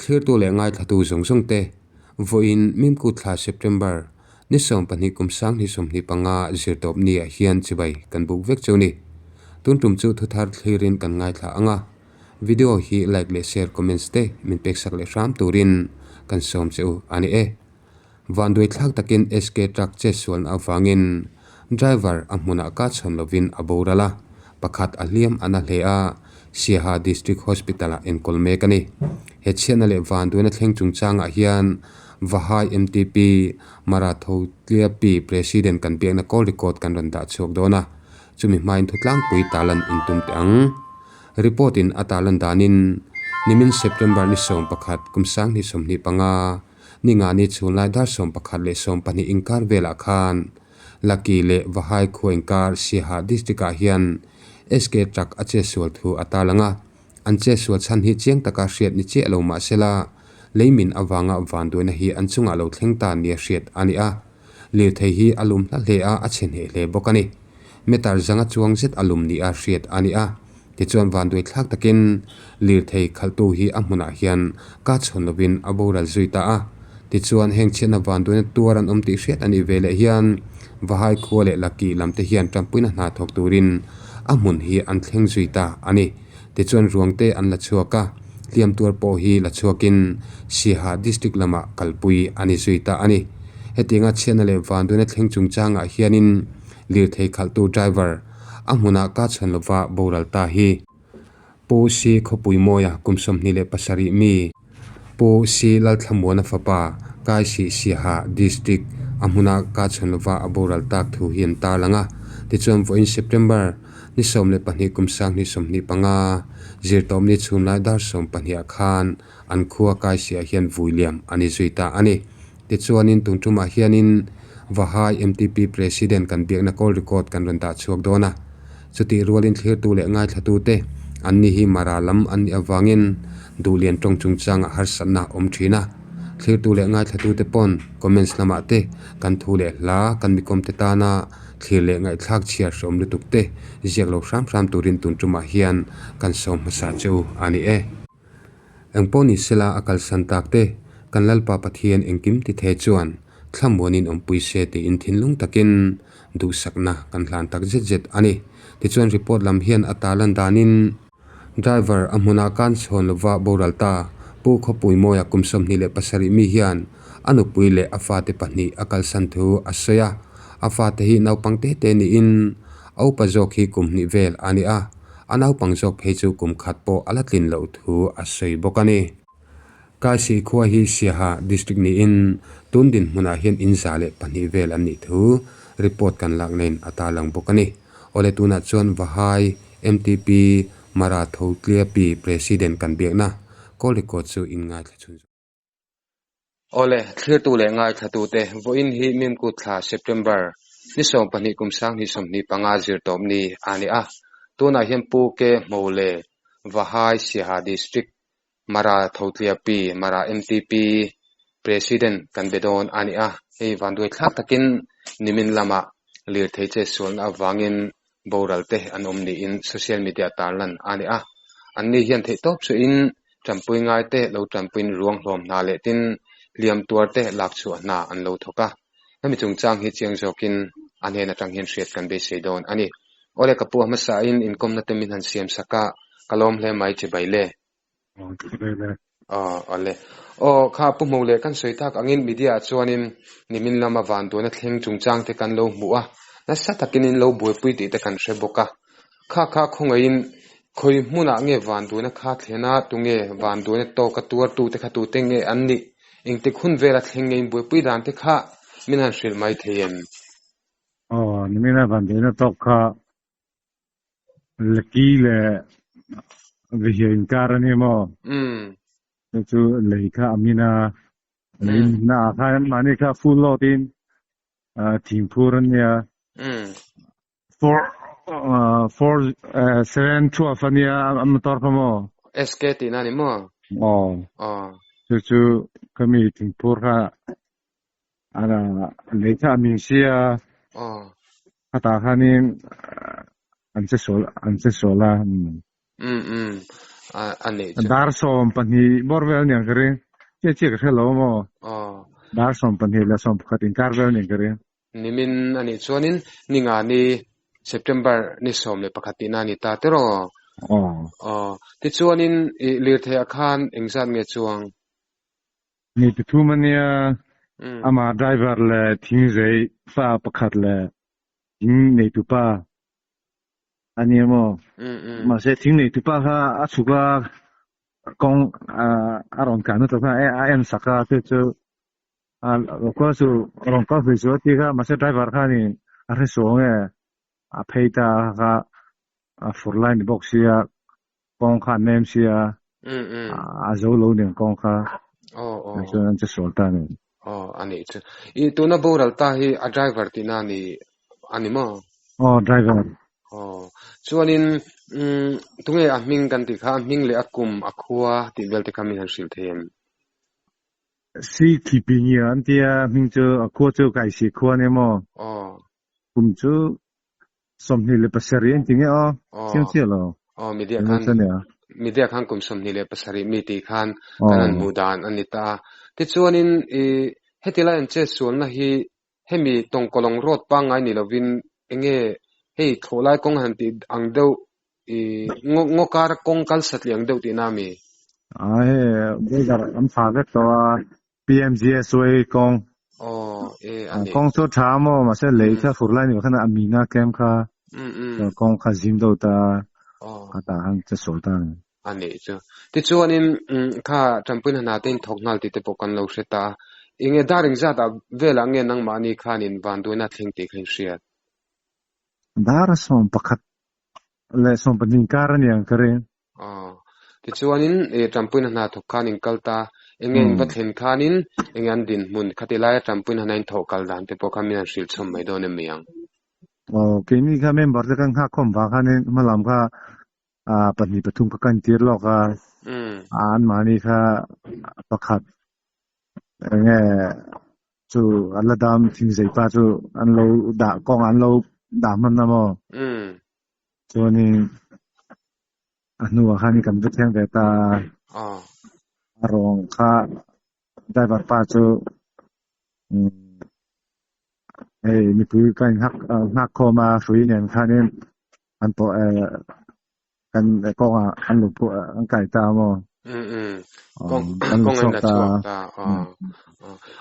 Thlirtu leh ngaithlatu zawng zawng te, vawiin Mimkut thla September ni 12 kum 2025 zirtawp ni ah hian chibai kan buk vek cheu ni. Tun tum chu thuthar thlirin kan ngaithla ang a, video hi like leh share comments te min peksak leh hram turin kan sawm che u a ni e. Vanduai thlak takin SK truck chetsualna avangin driver a hmunah ka chhawn lovin a boral a, pakhat a hliam a na hle a, Siaha District Hospital-ah enkawl mek a ni. He chhiatna leh vanduaina thleng chungchangah hian Vahai MTP Mara Thotliapi President kan biakna call record kan rawn dah chhuak dawn a, chumi hmain thutlangpui talan intum teh ang. Report in a talan danin nimin September ni 11 kum 2025, Ningani chhunlai dar 11 leh 20 inkar velah khan Laki leh Vahai khua inkar Siaha District ah hian SK truck a chetsual thu a tarlang a. An chetsual chhan hi chiang taka hriat ni chiah lo mah sela, leimin avanga vanduaina hi an chungah lo thleng ta nia hriat a ni a. Lirthei hi a lum hla hle a, a chhe hneh hle bawk a ni. Meter zanga chuang zet a lum nia hriat a ni a. Tichuan vanduai thlak takin lirthei khalhtu hi a hmunah hian ka chhawn lovin a boral zui ta a. Tichuan heng chhiatna vanduaina tuar an awm tih hriat a nih ve leh hian Vahai khua leh Laki lam te hian tanpuina hna thawk turin a hmun hi an thleng zui ta a ni. Tichuan ruang te an la chhuak a, hliam tuar pawh hi la chhuakin Siaha District lamah kalpui a ni zui ta a ni. Hetianga chhiatna leh vanduaina thleng chungchangah hianin lirthei khalhtu driver A hmunah ka chhawn lova boral ta hi. Pu Si Khawpui Mawia kum 27 mi, Pu Si Lalthlamuana fapa Kaisi Siaha District a hmuna ka chhawn lova a boral tak thu hi an tarlang a. Tichuan vawiin September ni 12 kum 2025 zirtawpni chhunlai dar 12 ah khan an khua Kaisi-ah hian vui liam a ni zui ta a ni. Tichuanin tun tumah hianin Vahai MTP President kan biakna call record kan rawn dah chhuak dawn a. Chutih rualin thlirtu leh ngaithlatute an ni hi Mara lam an nih avangin Duhlian tawng chungchangah harsatna a awm thin a. Thlirtu leh ngaithlatute pawn comments lamah te kan thu leh hla kan mikawmte tana thlir leh ngaihthlak chhiar hreawm lutuk te ziak lo hram hram turin tun tumah hian kan sawm hmasa che u a ni e. Engpawh ni sela a kalsan tak te, kan Lalpa Pathian engkim ti thei chuan thlamuanin awmpui se tiin thinlung takin duhsakna kan hlan tak zet zet a ni. Tichuan report lam hian a tarlan danin driver a hmunah kan chhawn lova boral ta Pu Khawpuimawia kum 27 mi hian a nupui leh a fate pahnih a kalsan thu a sawi a. A fate hi naupang te te niin a upa zawk hi kum hnih vel a ni a. A naupang zawk phei chu kum khat pawh a la tlin loh thu a sawi bawk a ni. Kaisi khua hi Siaha District niin tun dinhmunah hian in 102 vel an nih thu report kan lak nen a tarlang bawk a ni. Awle tunah chuan Vahai MTP Mara Thotliapi President kan biakna call record chu in ngaithla chhun zawk. Awle, thlirtu leh ngaithlatute, vawiin hi Mimkut thla, September, ni 12 kum 2025 zirtawp ni a ni a. Tunah hian Pu Ke Hmawle, Vahai, Siaha District, Mara Thotliapi, Mara MTP President kan be dawn a ni a. Hei vanduai thlak takin nimin lamah lirthei chetsualna avangin boral te an awm niin social media tarlan a ni a. Anni hian theihtawp suihin tanpui ngai te lo tanpuiin ruang hlawm hna leh tin hliam tuar te lak chhuah hna an lo thawk a. Hemi chungchang hi chiang zawkin a hnen atang hian hriat kan beisei dawn a ni. Awle ka pu a hmasain inkawmna te min han siam sak a, ka lawm hle mai che bai le. Aw awle. Aw kha pu hmuh leh kan sawi tak angin media ah chuanin nimin lama vanduaina thleng chungchang te kan lo hmuh a, nasa takin in lo buaipui tih te kan hre bawk a. Kha kha khawngaihin khawi hmunah nge vanduaina kha thlen a, tunge vanduaina tawka tuartu te kha tute nge an nih, engtik hun vela thleng nge in buaipui dan te kha min han hrilh mai thei em? Aw nimina vanduaina tawk kha Laki leh Vihia inkar a ni maw? Chu chu lei kha a min a, lei minna ah khan mahni kha full load in thingphur an nia. Four four seven twelve a nia a motor kha maw? SK tihna a ni maw? Aw. Chu chu khami thingphur kha lei kha a min sia. Khatah khanin an che sual an che sual a. Um um. A nih chu. Dar 12 bawr vel aniang ka ring. Chiah chiah ka hre lo maw? Aw. Dar 12 leh 11 inkar vel aniang ka ring. Nimin a nih chuanin ninga ni September ni 11 tihna a ni ta tiraw? Aw. Aw. Tichuanin i lirtheiah khan engzat nge chuang? Mi pathum a nia, amah driver leh thingzei fa pakhat leh thing neitupa a nia maw? Mahse thing neitupa kha a chhuk a, kawng a rawn kah na tawh kha a en sak a, chu chu lo kal chu rawn kal hlui chu a ti kha, mahse driver khanin a hre suang e, a phei ta kha a fur lai ni bawk sia, kawng kha a nem sia, a zo lo nen kawng kha chuan an che sual ta a ni. Aw a nih chu. I tuna boral ta hi a driver tihna a ni a ni maw? Aw driver. Aw chuanin tunge a hming kan tih kha a hming leh a kum a khua tih vel te kha min han hrilh thei em? Si Khipi nge an tia hming chu a khua chu Kaisi khua a ni maw? Aw. Kum chu 27 an ti nge aw, chiang chiah lo. Aw, media khan media khan kum 27 mi tih khan kan han hmuh dan a ni ta a. Tichuanin i heti lai an chet sualna hi hemi tawngkawlawng road pangngai ni lovin enge hei thlawhlai kawng han tih ang deuh i ngaw ngaw kar kawng kal satliah ang deuh tihna a mi? A hei boulder an pha vek tawh a, PMGSY kawng. Aw e a ni. Kawng chu a tha maw mahse lei kha fur lai ni khan a mina tlem kha kawng kha zim deuh ta a tah khan che sual ta a ni. A nih chu. Tichuanin kha Tanpuina hna te in thawk nghal tih te pawh kan lo hre ta a. Enge dar engzat ah velah nge nangmahni khanin vanduaina thleng tih kha in hriat? Dar 11 leh 12 inkar a ni ang ka ring. Aw. Tichuanin i Tanpuina hna thawk khan in kal ta. Enge in va thlen khanin enge an dinhmun khati laia Tanpuina hna in thawh kal dan te pawh kha min han hrilh chhawm mai dawn em mi ang? Aw, keini kha member te kan nghak khawm vang khanin hmalam kha pahnih pathum ka kan tir lawk a. Anmahni kha pakhat enge chu an la dam thingzei pa chu an lo dah kawng an lo dah hman a maw? Chuanin a hnuah khan kan va thleng ve ta a, a rawng kha driver pa chu hei mipui ka inghak nghak khawm a hrui nen khanin an pawh kan kawngah an lo phuah an kai ta maw? Kawng kawng an la chhuak ta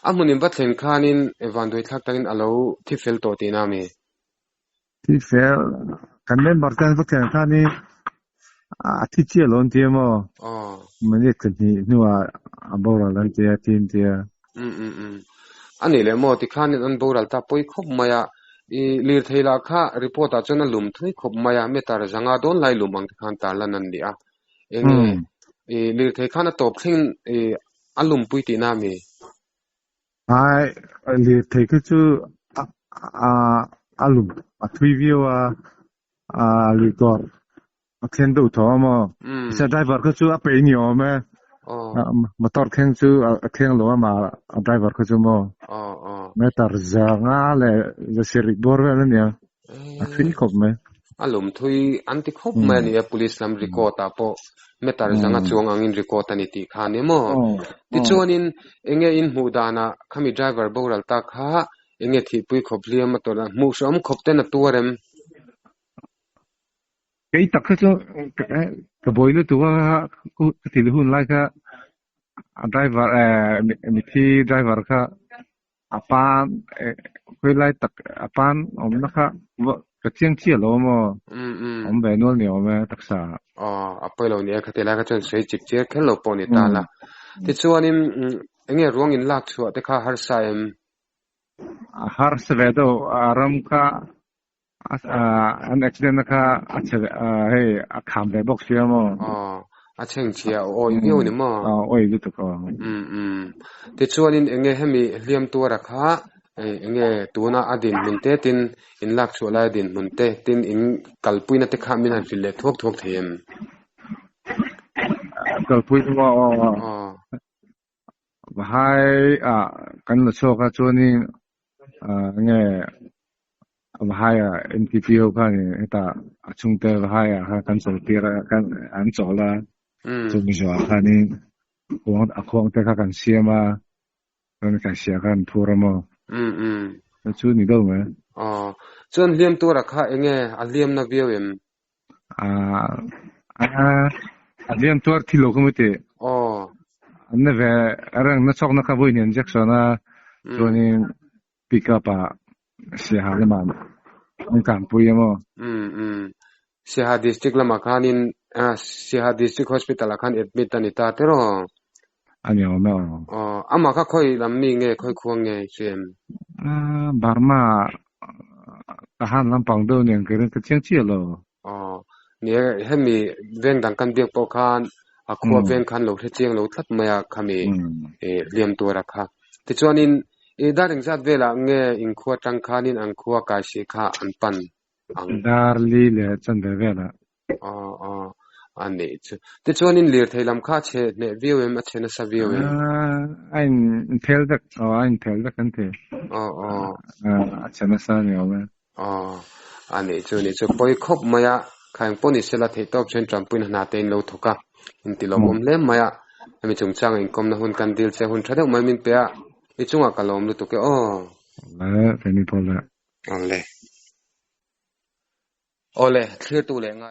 a hmun in va thlen khanin vanduai thlak takin a lo thi fel tawh tihna a mi? Thi fel kan member te an va thlen khanin a thi chiah lo an ti a maw? Minute pahnih hnuah a boral an ti a ti an ti a. A nih leh maw tikhanin an boral ta pawi khawp mai a, i lirthei lah kha report ah chuan a lum thui khawp mai a, meter zanga dawn lai lum ang tikhan tarlan an ni a. Enge i lirthei khan a tawp thleng i a lumpui tihna a mi? Ai, lirthei kha chu a lum a thui viau a, a luikawr a thleng deuh tawh a maw? Mahse driver kha chu a peih ni awm e. Motor thleng chu a thleng lo a mah a driver kha chu maw? Meter 520 bawr vel a nia. A thui khawp mai. A lum thui an ti khawp mai a ni a, police lam record ah pawh meter 500 chuang angin record a ni tih kha a ni maw? Tichuanin enge in hmuh danah khami driver boral ta kha enge thihpui khawp hliam a tawrh a, hmuh hrehawm khawp ten a tuar em? Kei tak kha chu ka buai lutuk a ka thil hun lai kha a driver mithi driver kha a pan khawi lai tak a pan awmna kha ka chiang chiah lo maw awm ve nual ni awm e taksa. Aw a pawi lo ni e khati lai kha chuan sawi chip chiar kher lo pawh ni ta la. Tichuanin enge ruang in lak chhuah te kha harsa em? Harsa ve deuh a ram kha an accident na kha a chhe hei a kham ve bawk sia maw? Aw, a chhengchhia a awi viau ni maw? Aw, awi lutuk aw. Um um. Tichuanin enge hemi hliam tuara kha enge tuna a dinhmun te tin in lak chhuah lai a dinhmun te tin in kalpuina te kha min han hrilh leh thuak thuak thei em? Kalpui chu maw? Aw. Aw. Vahai ah kan la chhuak a chuanin nge Vahai ah MTP ho khanin hetah a chhungte Vahai ah khan kan chawl tir a kan an chawl a. Chumi zawhah khanin khuang a khuang te kha kan siam a, chuan kaisia kha an phur a maw? Chu ni deuh mai. Aw, chuan hliam tura kha enge a hliamna viau em? A hliam tuar thi lo kha maw tih? Aw. An na ve reng na chawkna kha vawiin injection a, chuanin pick up ah Siaha lamah an kanpui a maw? Umm umm. Siaha district lamah khanin Siaha district hospital ah khan admit a ni ta tiraw? A ni awm e aw. Aw, amah kha khawi lam mi nge, khawi khuang nge hria em? Burma Tahan lampang deuh nen ka ring ka chiang chiah lo. Aw, ni e, hemi veng dang kan biak pawh khan a khua veng khan lo hre chiang lo tlat mai a khami hliam tura kha. Tichuanin i dar engzat velah nge inkhua tang khanin an khua kai si kha an pan ang? Dar li leh chanve velah. Aw aw, a nih chu. Tichuanin lirthei lam kha a chhe hneh viau em, a chhe nasa viau em? A inphel vek, aw a inphel vek an ti. Aw aw. A chhe nasa a ni awm e. Aw, a nih chu nih chu pawi khawp mai a, kha eng pawh ni sela theih tawp chuan Trumpuiin hna te in lo thawk a, in ti lawmawm hle mai a, hemi chungchanga inkawmna hun kan dil che hun tha deuh mai min pe a, i chungah ka lawm lutuk e aw. Awle, kei ni pawh le. Awle. Awle, thlirtu leh ngai.